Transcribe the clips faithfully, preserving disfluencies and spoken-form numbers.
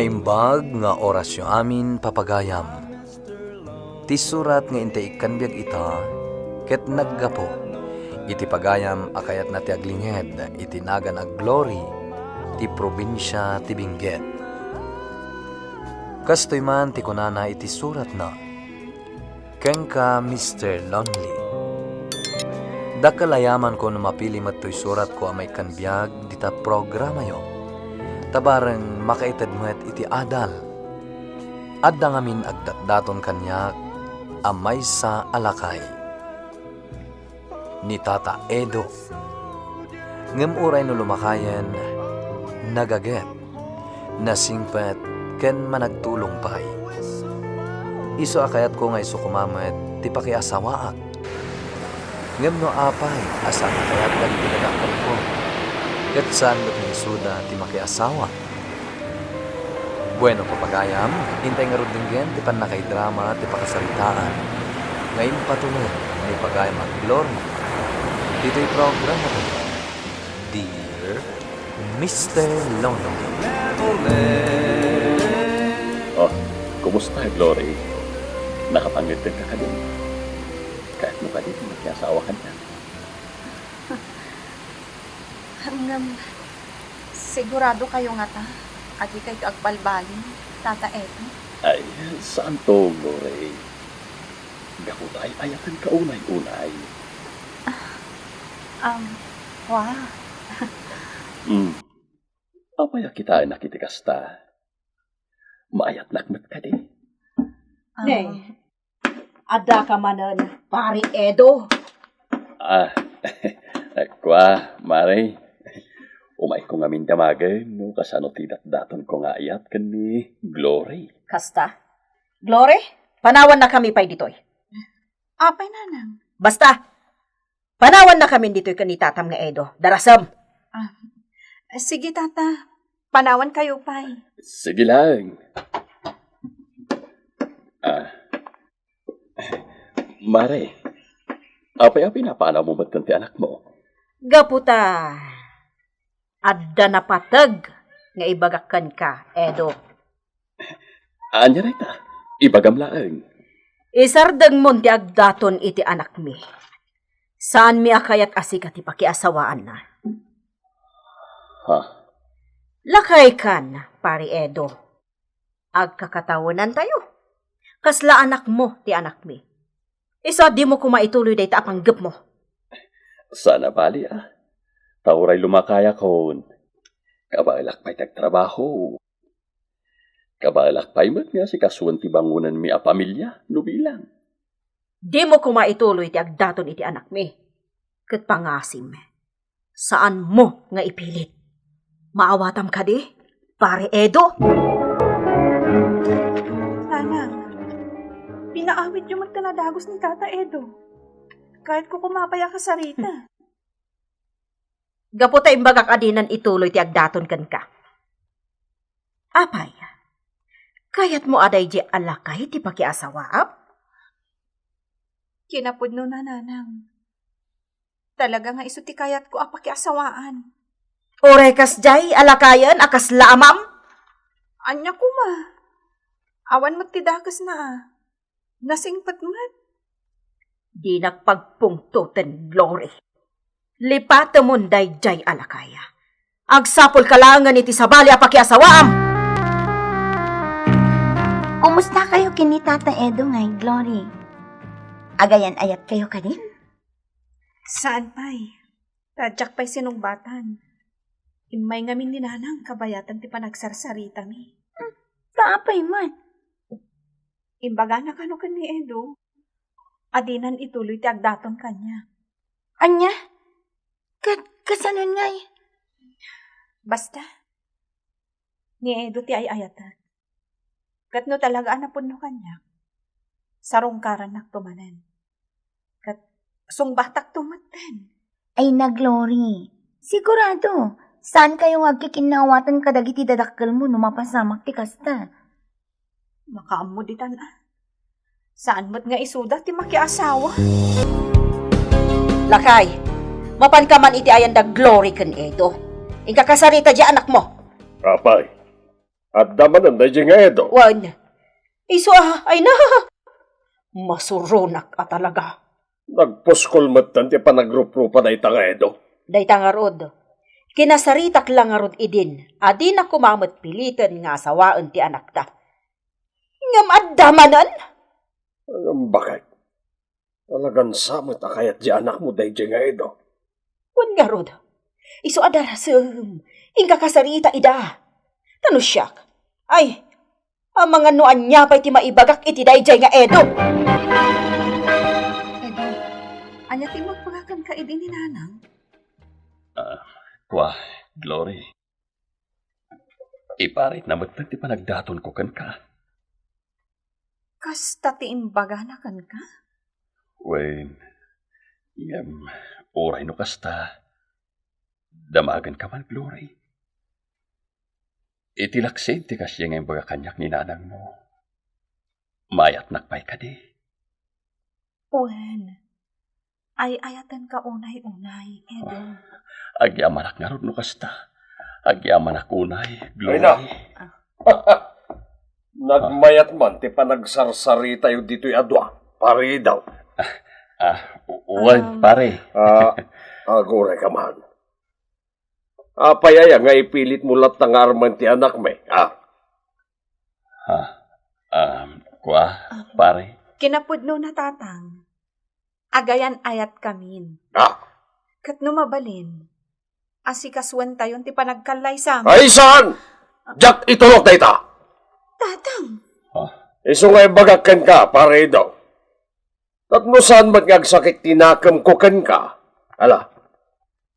Naimbag nga orasyo amin, papagayam. Ti surat nga intay ikkan biag ita, ket naggapu iti pagayam a kayatna ti aglinged iti nagan a Glory ti probinsia ti Benguet. Kastoy man ti kunana iti suratna, "Kenka, Mister Lonely. Dakkel a yamanko no mapili met toy suratko a maikkan biag dita programayo. Ta bareng makaited met iti adal. Adda ngamin agdatdaton kaniak a maysa a lakay, ni Tata Edo. Ngem uray no lumakayen, nagaget, nasingpet, ken managtulong pay. Isu a kayatko nga isu koma met ti pakiasawaak. Ngem no apay a saan a kayat dagiti dadakkelko, ket saan met nga isuda ti makiasawa?" Bueno, papagayam, intay ngarud denggen ti pannakaidrama ti pakasaritaan nga impatulod ni pagayam a Glory ditoy programa ti Dear Mister Lonely. Oh, kumusta, Glory? Nakapangeddengka kadi? Kayatmo kadi ti makiasawa kaniak? Ngem, sigurado kayo ngata a di kayto agbalbaliw, Tata Edo? Ay, saanto, Glory. Gapu ta ay-ayatenka unay-unay. Ah, um, wa. Hmm. Apay a kitaenak iti kasta? Maayatnak met kadi? Ah. Hey, addaka manen, Pari Edo? Ah, kua, Mare. Umayko ngamin damagen no kasano ti datdatonko nga ayat ken ni Glory. Kasta? Glory, panawannakami pay ditoy. Apay, Nanang? Basta, panawannakamin ditoy ken ni Tatam nga Edo. Darasem. Ah, sige, Tata. Panawankayo pay. Sige lang. Ah. Mare, apay a pinapanawmo met ken ti anakmo? Gapu ta adda napateg nga ibagak kenka, Edo. Ania dayta? Ibagam laeng. Isardengmon ti agdaton iti anakmi. Saanmi a kayat a sika ti pakiasawaanna. Ha? Lakaykan, Pari Edo. Agkakatawenantayo. Kasla anakmo ti anakmi. Isu a dimo koma ituloy dayta a panggepmo. Saan a bali, a. Ta uray lumakayakon, kabaelak pay ti agtrabaho. Kabaelak pay met nga asikasuen ti bangonenmi a pamilia no bilang. Dimo koma ituloy ti agdaton iti anakmi. Ket pangasim, saanmo nga ipilit. Maawatam kadi, Pare Edo? Nanang, pinaawidyo met ti nadagus ni Tata Edo. Kayatko koma pay a kasarita. Gapu ta imbagak a dinan ituloy ti agdaton kenka. Apay, kayatmo a daydiay a lakay ti pakiasawaam? Kinapudnona, Nanang. Talaga nga isu ti kayatko a pakiasawaan. Uray kasdiay a lakayen a kasla amam? Ania koma? Awan met ti dakesna a. Nasingpet met. Dinak pagpungtoten, Glory. Lipatemon daydiay a lakay. Agsapulka laengen iti sabali a pakiasawaam. Kumusta kayo ken ni Tata Edo ngay, Glory? Agayan-ayat kayo kadin? Saan pay? Ta diak pay sinungbatan. Immay ngamin ni Nanang kabayatan ti panagsarsaritami. Hmm, ta apay met? Imbagana kano ken ni Edo a dinan ituloy ti agdaton kaniak. Ania? Ket kasanon ngay? Basta, ni Edo ti ay-ayatek. Ket no talaga a napudno kaniak, sarungkarannakto manen. Ket sungbatakto metten. Ay na, Glory. Sigurado, saan kayo nga agkikinnaawatan kadagiti dadakkelmo no mapasamak ti kasta? Makaammo ditan a. Saan met nga isuda ti makiasawa? Lakay, mapanka man iti ayan da Glory ken Edo. Inka kasarita diay anakmo. Apay, Adda manen daydiay nga Edo? Wen. Isu a, ay na! Masuronak a talaga. Nagpuskol metten ti panagruprupa dayta nga Edo. Dayta ngarud, kinasaritak la ngarud idin a dinak koma met piliten nga asawaen ti anakta. Ngem adda manen? Ngem bakit? Talagan sa met a kayat ti anakmo daydiay nga Edo. Wen ngarud, isu a darasem, inka kasarita ida. Ta no siak, ay, amangan no ania pay ti maibagak iti daydiay nga Edo. Edo, ania ti imbagbaga kenka idi ni Nanang? Ah, kua, Glory. Iparitna met ti panagdatonko kenka. Kasta ti imbagana kenka? Wen, ngem, uray no kasta, damagenka man, Glory. Iti laksid ti kasdiay nga imbaga kaniak ni nanangmo, mayatnak pay kadi? Wen, ay-ayatenka unay-unay, Edo. Ah, agyamanak ngarud no kasta. Agyamanak unay, Glory. Ay na. Ah. Nagmayat man ti panagsarsaritayo ditoy a dua, Pare Edo. Ah, u-, wen, Um, pare. Ah, aguray ka man. Apay aya nga ipilitmo latta nga armen ti anakmi, ah? Ha? Um, kua, Um, pare? Kinapudnona, Tatang. Agayan-ayatkamin. Ah! Ket no mabalin, asikasuentayon ti panagkallaysamin. Ay, saan? Diak iturok dayta. Tatang! Ah. Isu nga ibagak kenka, Pare Edo. Tapno saan met nga agsakit ti nakemko kenka, ala,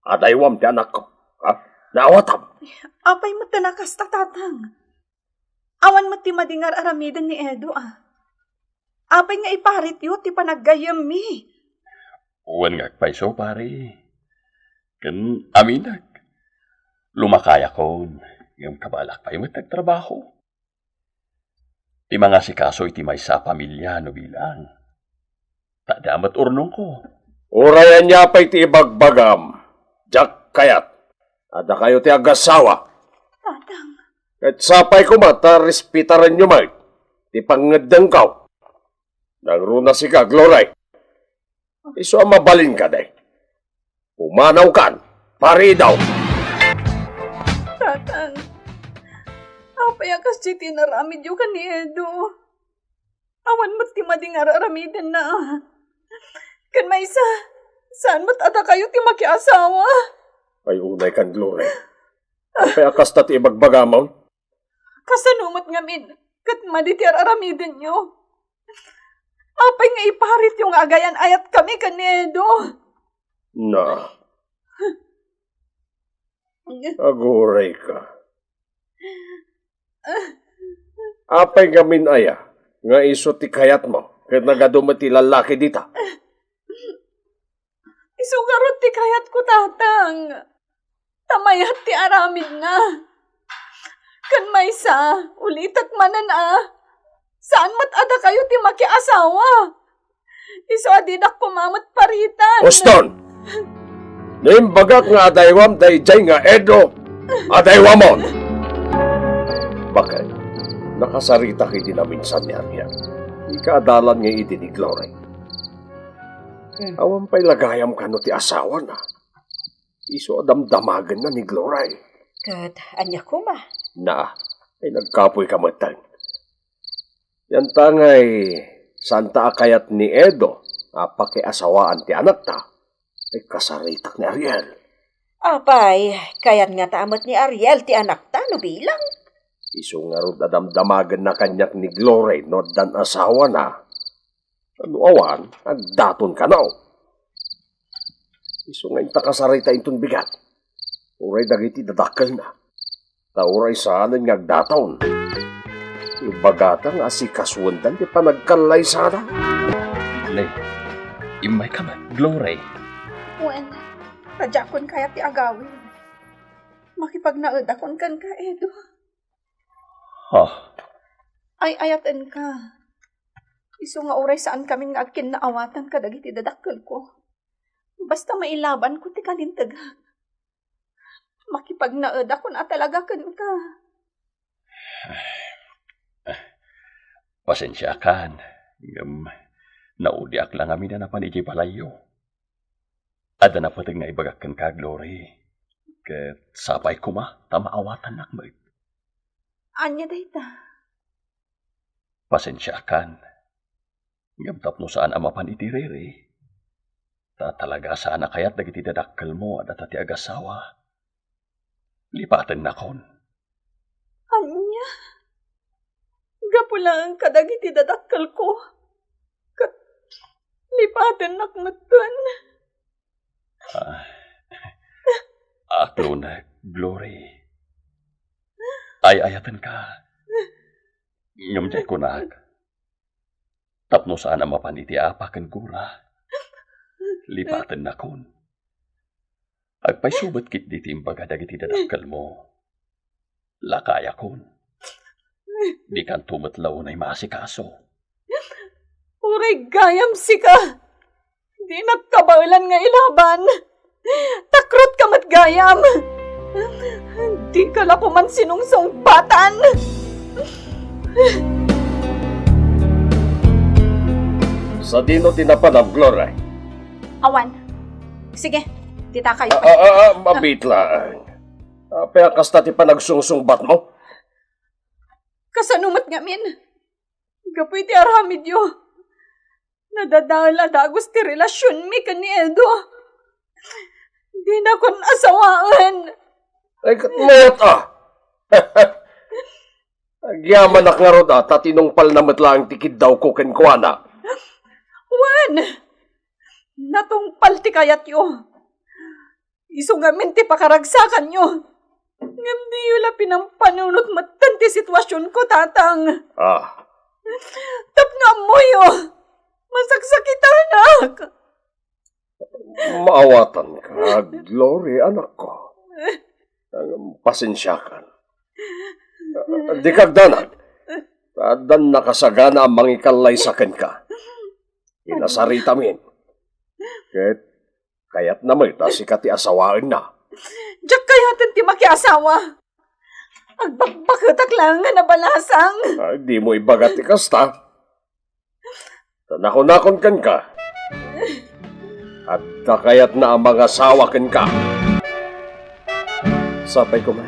adaywam ti anakko. Ha? Naawatam. Apay met ta nakasta, Tatang? Awan met ti madi nga ar-aramiden ni Edo, a. Apay nga iparityo ti panaggayyemmi? Wen nga agpayso, pare. Ken aminek. Lumakayakon, ngem kabalak pay met agtrabaho. Ti mangasikaso iti maysa a pamilia no bilang. Ta adda met urnongko. Uray ania pay ti ibagbagam, diak kayat a dakayo ti agasawa. Tatang. Ket sapay koma ta respetarenyo met ti pangngeddengko. Nangruna sika, Glory. Isu a mabalin kadi. Pumanawkan, Pare Edo. Tatang, apay a kasdiay ti inaramidyo ken ni Edo? Awan met ti madi nga ar-aramidenna. Ken maysa, saan met a dakayo ti makiasawa? Ay, unay kan, Glory. Apay a kasta ti ibagbagamon? Kasano met ngamin ket madi ti ar-aramidenyo? Apay nga iparityo nga agayan-ayatkami ken ni Edo? Na. Aguray ka. Apay ngamin aya nga isu ti kayatmo ket nagadu met ti lallaki dita? Isu ngarud ti kayatko, Tatang. Ta mayat ti aramidna. Ken maysa, ulitek manen a, saan met a dakayo ti makiasawa. Isu a didak koma met paritan. Uston! No imbagak nga adaywam daydiay nga Edo, adaywamon! Bakit? Nakasaritak iti naminsan ni Ariel. Ikaadalan nga idi ni Glory. Hmm. Awan pay la gayam kano ti asawana. Isu a damdamagenna ni Glory. Ket ania koma? Na, ay nagkapoy ka metten. Yanta ngay, santa a kayat ni Edo a pakiasawaan ti anakta, ay kasaritak ni Ariel. Apay, kayat ngata met ni Ariel ti anakta no bilang? Isu ngarud a damdamagenna kaniak ni Glory no addan asawana. No awan, agdaton kano. Isu nga inta kasarita inton bigat. Uray dagiti dadakkelna. Ta uray saanen nga agdaton. Ibagata nga asikasuendan ti panagkallaysada. Ne, immayka met, Glory. Wen, ta diakon kayat ti agawid. Makipagnaedakon kenka, Edo. Ha? Ay-ayatenka. Isu nga uray saankamin nga agkinnaawatan kadagiti dadakkelko. Basta mailabanko ti kalintegak. Makipagnaedakon a talaga kenka. Pasensiakan, ngem naudiak la ngamin a napan idiay balayyo. Adda napateg nga ibagak kenka, Glory, ket sapay koma ta maawatannak met. Ania dayta? Pasensiakan, ngem tapno saan a mapan iti riri, ta talaga saan a kayat dagiti dadakkelmo a data ti agasawa, lipatennakon. Ania? Gapu laeng kadagiti dadakkelko, ket lipatennak metten. Ah, aklon, Glory. Ay-ayatenka. Ngem diay kunak, tapno saan a mapan iti apa ken gura, lipatennakon. Agpaysubet ketdi ti imbaga dagiti dadakkelmo. Lakayakon. Dikanto met la unay maasikaso. Uray gayam sika! Dinak kabaelan nga ilaban. Takrotka met gayam. Dika la koman sinungsungbatan. Sadino ti napanam, Glory? Awan. Sige, ditakayo. Ah, ah, ah, ah, mabiit laeng. Apay a kasta ti panagsungsungbatmo? Kasano met ngamin? Gapu iti aramidyo, nadadael a dagus ti relasionmi ken ni Edo. Dinakon asawaen. Ay, ket mayat a. Agyamanak ngarud a, ta tinungpalna met laeng ti kiddawko kenkuana. Wen, natungpal ti kayatyo. Isu ngamin ti pakaragsakanyo. Ngem diyo la pinampanunot metten ti situasionko, Tatang. Ah. Tapno ammoyo, masaksakitanak. Maawatanka, Glory, anakko. Pasensiakan. Dika agdanag. Addan nakasagana a mangikallaysa kenka. Inasaritamin. Ket kayatna met a sika ti asawaenna. Diak kayaten ti makiasawa. Agbakbaketak laeng nga nabalasang. Ay, dimo ibaga ti kasta. Ta nakunakon kenka, adda kayatna a mangasawa kenka. Sapay koma,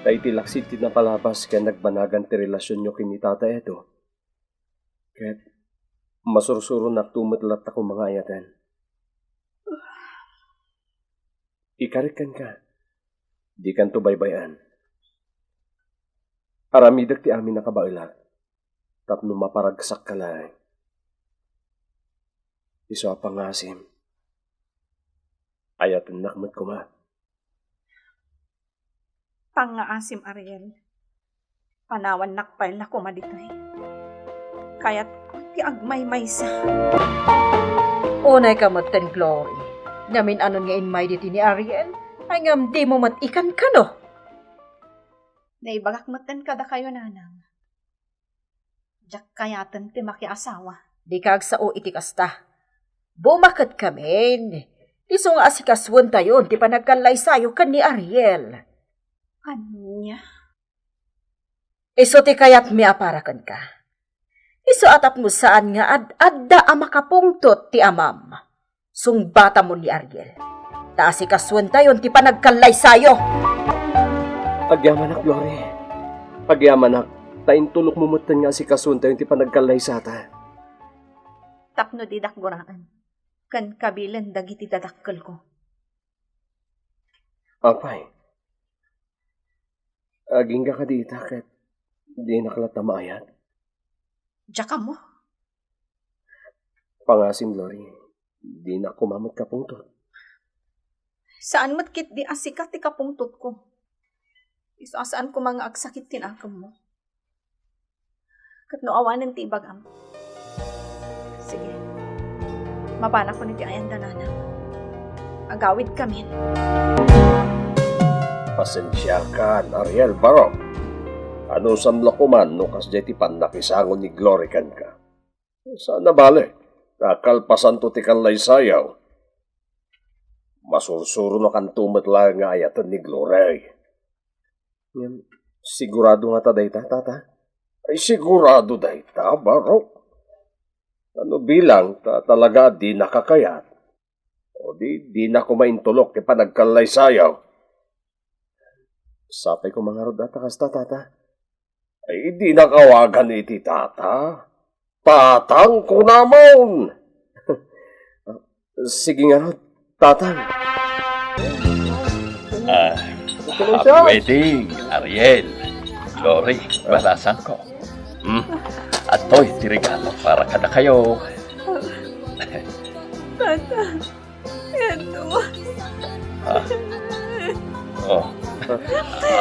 ta iti laksid ti napalabas ken nagbanagan ti relasionyo ken ni Tata Edo, ket masursuronakto met latta koma nga ayaten. Ikarik kenka, dikanto baybay-an. Aramidek ti amin a kabaelak tapno maparagsakka laeng. Isu a pangngaasim, ayatennak met koma. Pangngaasim, Ariel. Panawannak pay la koma ditoy. Kayatko ti agmaymaysa. Unayka metten, Glory. Namin-anon nga immay ditoy ni Ariel, ay ngem dimo met ikankano? Naibagak metten kadakayo, Nanang. Diak kayaten ti makiasawa. Dika agsao iti kasta. Bumaketkamin. Isu nga asikasuentayon ti panagkallaysayo ken ni Ariel. Ania? Isu ti kayatmi a para kenka. Isu a tapno saan nga ad-adda a makapungtot ti amam, sungbatamon ni Ariel. Ta asikasuentayon ti panagkallaysayo. Agyamanak, Glory. Agyamanak, ta intulokmo metten nga asikasuentayon ti panagkallaysata. Tapno didak guraen ken kabilen dagiti dadakkelko. Apay, agingga kadi ita ket dinak latta maayat? Diak ammo. Pangngaasim, Glory, dinak koma met kapungtot. Saan met ketdi a sika ti kapungtotko. Isu a saan koma nga agsakit ti nakemmo. Ket no awanen ti ibagam, sige, mapanakon iti ayan da Nanang. Agawidkamin. Pasensiakan, Ariel, Barok. Anusam la koman no kasdiay ti pannakisango ni Glory kenka. Saan a bale, ta kalpasanto ti kallaysayo, masursuronakanto met laeng nga ayaten ni Glory. Ngem, Sigurado ngata dayta, tata? Ay, sigurado dayta, Barok. Ano bilang ta talaga a dinaka kayat? O di, dinaka maintulok ti panagkallaysayaw? Sapay ko mangarud a ta kasta, tata. Ay, dinaka awagan iti tata. Tatang kunamon! Sige ngarud, tatang. Ah, Ito lang siya. Happy wedding, Ariel. Glory, balasangko. Hmm. Adtoy ti regalo para kadakayo. Tata, Edo. Ah. Oh.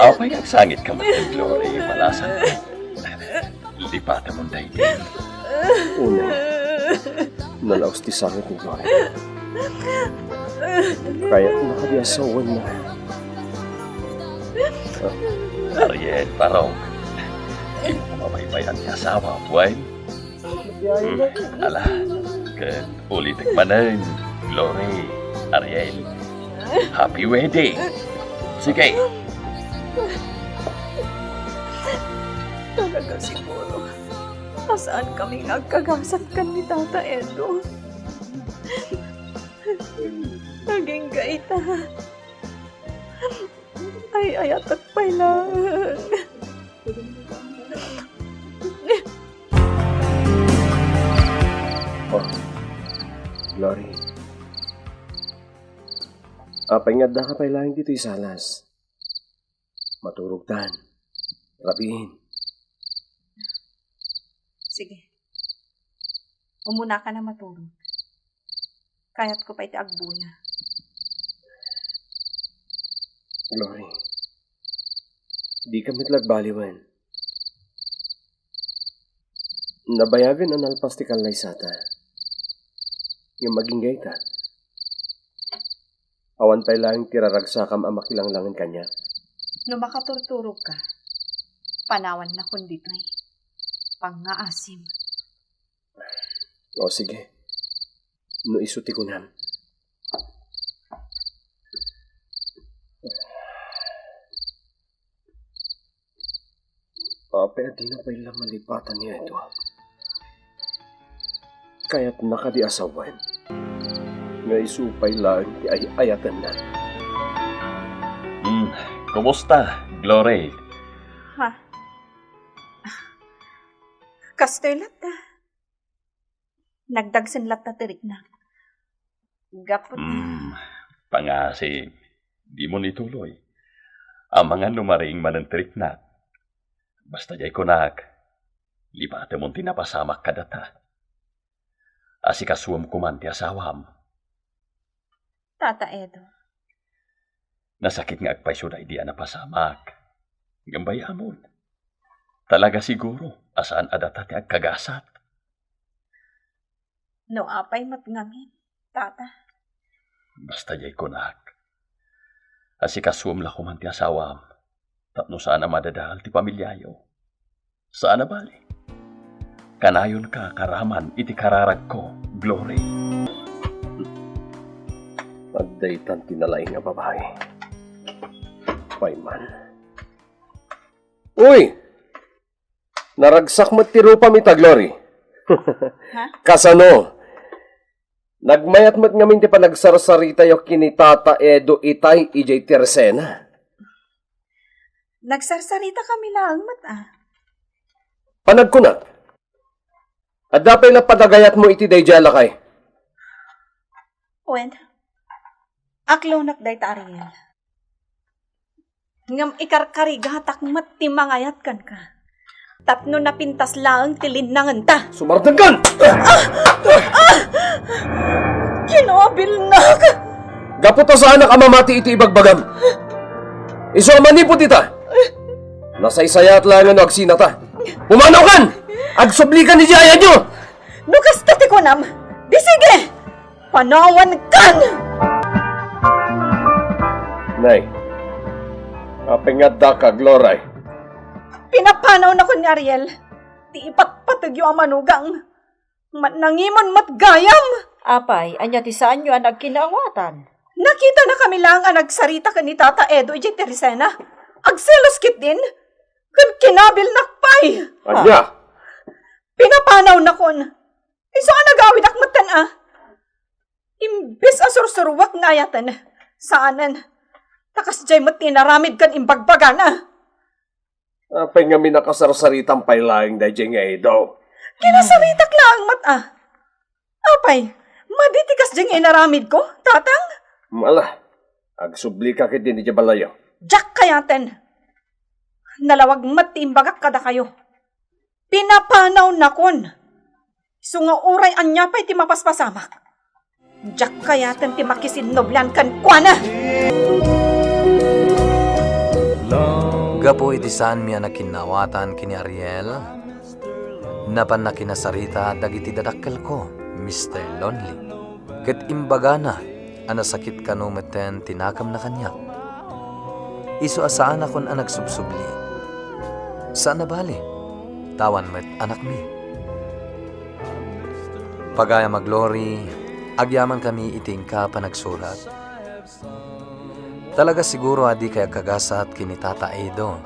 Apay nga agsangit ka met, Glory, balasangko. Lipatemon daydi. Una, nalaus ti sangit ni Gloria. Kayatna a di asawaenna. Ariel, Barok. Dimo mabaybay-an ti asawam, wen? Hmm, ala, ket ulitek manen, Glory, Ariel. Happy wedding! Sige! Talaga siguro a saankami nga agkagasat ken ni Tata Edo. Agingga ita. Ay-ayatek pay laeng. Oh, Glory. Apay nga addaka pay laeng ditoy salas? Maturogtan. Rabiin. Sige. Umuna ka na maturog. Kayatko pay ti agbuya. Glory, dika met la agbaliwen. Nabayagen a nalpas ti kallaysata. Ngem agingga ita. Awan pay laeng ti raragsakam a makilanglangen kaniak. No makaturturogka, panawannakon ditoy. Pangngaasim. O, sige. No isu ti kunam. Apay a dina pay la malipatan ni Edo? Kayatna kadi a sawen? Nga isu pay laeng ti ay-ayatenna. Hmm, kumusta, Glory? Ha? Kastoy latta. Nagdagsen latta ti riknak. Gapu ta Hmm, pangngaasim, dimon ituloy. Amangan no mariing manen ti riknak. Basta diay kunak, lipatemon ti napasamak kadata. Asikasuem koman ti asawam. Tata Edo. Nasakit nga agpayso daydi a napasamak. Ngem bay-amon. Talaga siguro a saan a data ti agkagasat. No apay met ngamin, Tata? Basta diay kunak. Asikasuem la koman ti asawam. Tapno saan a madadael ti pamiliayo. Saan a bale. Kanayonka karaman iti kararagko, Glory. Agdaytan ti nalaing a babai. Payman. Uy! Naragsak met ti rupam ita, Glory. Ha? Kasano? Nagmayat met ngamin ti panagsarsaritayo ken ni Tata Edo itay idiay Teresena. Nagsarsarita kami laeng met, a. Panagkunak, adda pay la panagayatmo iti daydiay a lakay? Wen, aklonak dayta, Ariel. Ngem ikarkarigatak met ti mangayat kenka. Tapno napintas laeng ti linnangenta. Sumardengkan! Kinabilnak! Gapu ta saanak a mamati iti ibagbagam. Isu a manipud ita, nasaysayaat laengen no agsinata. Pumanaw kan! Agsubli kan iti ayatyo! No kasta ti kunam, di sige! Panawan kan! Nay, apay nga addaka, Glory? Pinapanawnakon ni Ariel ti ipatpategyo a manugang. Mannangimon met gayam! Apay, ania ti saanyo a nagkinaawatan? Nakitanakami laeng a nagsarita ken ni Tata Edo idiay Teresena. Agselos ketdin. Ket kinabilnak pay. Ania? Pinapanawnakon. Isu a nagawidak metten a. Imbes a sursuruek nga ayaten, saanen. Ta kasdiay met ti inaramid ken imbagbagana. Apay ngamin a kasarsaritam pay laeng daydiay nga Edo? Kinasaritak laeng met a. Apay, madi ti kasdiay nga inaramidko, Tatang? Ala, agsublika ketdi idiay balayo. Diak kayaten. Nalawag met ti imbagak kadakayo. Pinapanawnakon. Isu nga uray ania pay ti mapaspasamak, diak kayaten ti makisinnublian kenkuana. Gapu iti saanmi a nakinnawatan ken ni Ariel, napanna kinasarita dagiti dadakkelko, Mister Lonely. Ket imbagana a nasakit kano metten ti nakemna kaniak. Isu a saanakon a nagsubsubli. Saan a bale, ta awan met anakmi. Pagayam a Glory, agyamankami iti inka panagsurat. Talaga siguro a dikay agkagasat ken ni Tata Edo.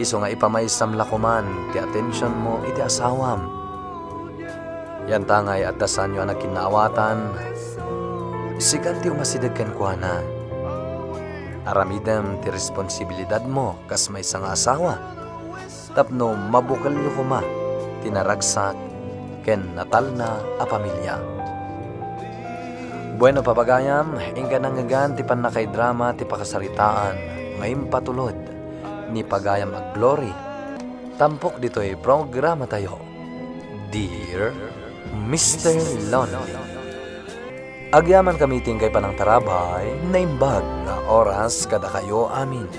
Isu nga ipamaysam la koman ti atensionmo iti asawam. Yantangay adda saanyo a nakinnawatan, sikan ti umasideg kenkuana. Aramidem ti responsibilidadmo kas maysa nga asawa tapno mabukelyo koma ti naragsak ken natalna a pamilia. Bueno, papagayam, inka nangngegan ti pannakaidrama ti pakasaritaan nga impatulod ni Pagayam a Glory tampok ditoy programatayo, Dear Mister Lonely. Agyamankami ti inkay panangtarabay, naimbag nga oras kadakayo amin.